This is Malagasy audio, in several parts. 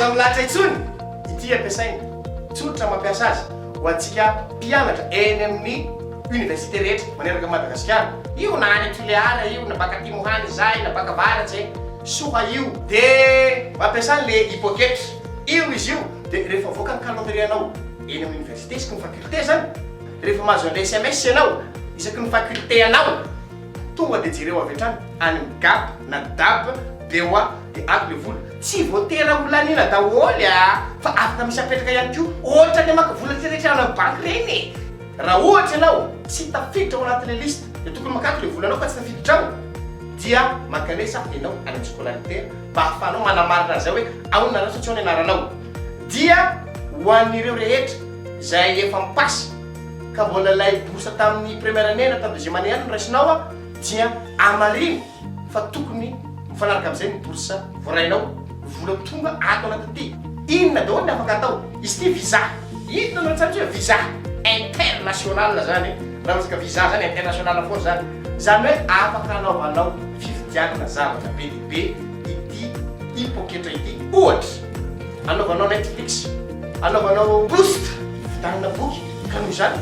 Aza milahatra intsony! Ity ampiasaina, tsotra mampiasa azy ho antsika mpianatra eny amin'ny université rehetra maneraka an'i Madagasikara. Io na any Tulear io na baka atimo hany izahay na baka avaratsy e! Soa io! De mampiasa an'le i-poketra io izy io de rehefa avoaka ny calendrier-nao eny amin'ny université isaky ny faculté zany, rehefa mahazo an'le sms ianao isaky ny faculté anao, Tonga dia jereo avy hatrany any amin'ny gap na dab, BOA, dia ato le vola. Tsy voatery ho laniana daholo a! Fa afaka misy apetraka ihany koa, ohatran'ny maka vola retraretra any amin'ny banky ireny e! Raha ohatra ianao tsy tafiditra ao anatin'ilay liste dia tokony makato ilay volanao fa tsy tafiditra ao dia mankanesa ianao any amin'ny scolarité mba ahafahanao manamarina an'izay hoe ao ny anaranao sa tsy ao ny anaranao. Dia ho an'ireo rehetra izay efa mi-passe ka mbola ilay bourse tamin'ny première année na tamin'ny deuxième année ihany no raisinao a, dia amarino fa tokony mifanaraka amin'izay ny bourse voarainao, vola tonga ato anatin'ity. Inona daholo ny afaka atao? Izy ity visa, inona no antsaintsika hoe visa international zany, raha resaka visa zany international foana zany, zany hoe afaka anaovanao fividianana zavatra be dia be ity i-poketra ity, ohatra anaovanao Netflix, anaovanao boost, fividianana boky. Ka noho izany,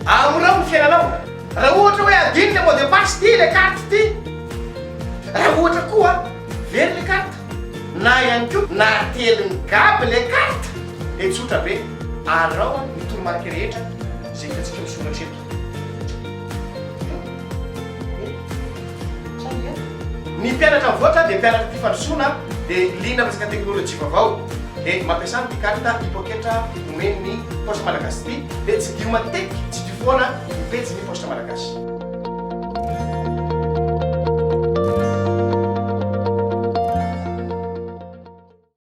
amorao ny fiainanao. Raha ohatra hoe adino le mot de passe ity, le carte ity, raha ohatra koa very le carte, na ihany koa natelin'i Gaby le carte, dia tsotra be, araho ny toromarika rehetra izay hitantsika misoratra eto. Ny mpianatra mivoatra dia mpianatra tia fandrosoana dia liana amin'ny resaka teknolojia vaovao dia mampiasa an'ity carte i-poketra omen'ny Poste Malagasy ity dia tsidiho matetika, tsidiho foana ny pejin'ny Poste Malagasy.